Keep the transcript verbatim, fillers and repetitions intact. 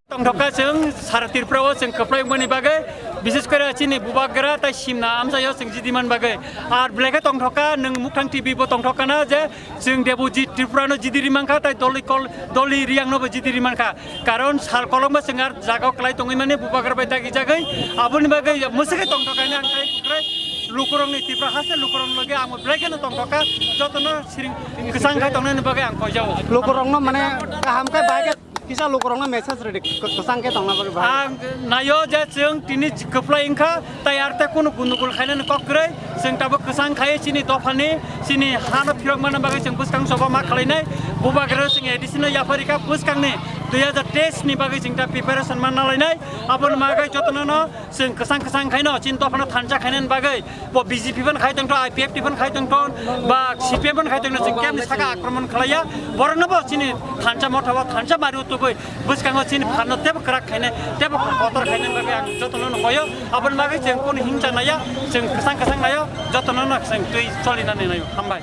Tongthokha chwng sara Tripura o chwng kwplai wngmani bagwi, bises kore chini bubagra tai simna amchaio chwng jidi man bagwi. Ar belai khe tongthokha nwng Mukhang T V bo tongthokha na je chwng Debojit Tripura no jidi ri mankha tai Dolly Kol-, Dolly Riang no bo jidi ri mankha. Karon sal kolokma chwng ar jaga o kwlai tongwi mani bubagra bai dagi jagwi aboni bagwi mwswkhe tongthokha hwnwi ang tai kwrwi lukurokni Tripura haste lukurokni loge ang belai kheno tongthokha jotono siring kwchang khai tongnani bagwi ang koijao. Lukurokno mane kaham khe bai khe kisa lukurokno message rwdi kwchang khe tongna bagwi bai. Ang naio je chwng tini kwplai wngkha tai ar tei kunu gundugul khainani kok kwrwi chwng tabuk kwchang khai chini dophani chini hano phirok manna bagwi chwng bwskang choba ma khwlainai bubagra chwng A D C no yapharikha bwskangni dui hajar teis ni bagwi chwng ta preparation manna lainai aboni bagwi jotono no chwng kwchang kwchang khaino chini dophano thansa khainani bagwi bo B J P ban khai tongtho, I P F T ban khai tongtho, ba C P M ban khai tongtho, chwng kemni saka akromon khlaiya, borokno bo chini thansa motha o thansa mari utugwi bwskango chini phanno tebo kwrak khainai, tebo kotor khainani bagwi ang jotono no koyo, aboni bagwi chwng kunu hingsa naiya, chwng kwchang kwchang naio, jotono no chwng twi cholinani naio. Hambai.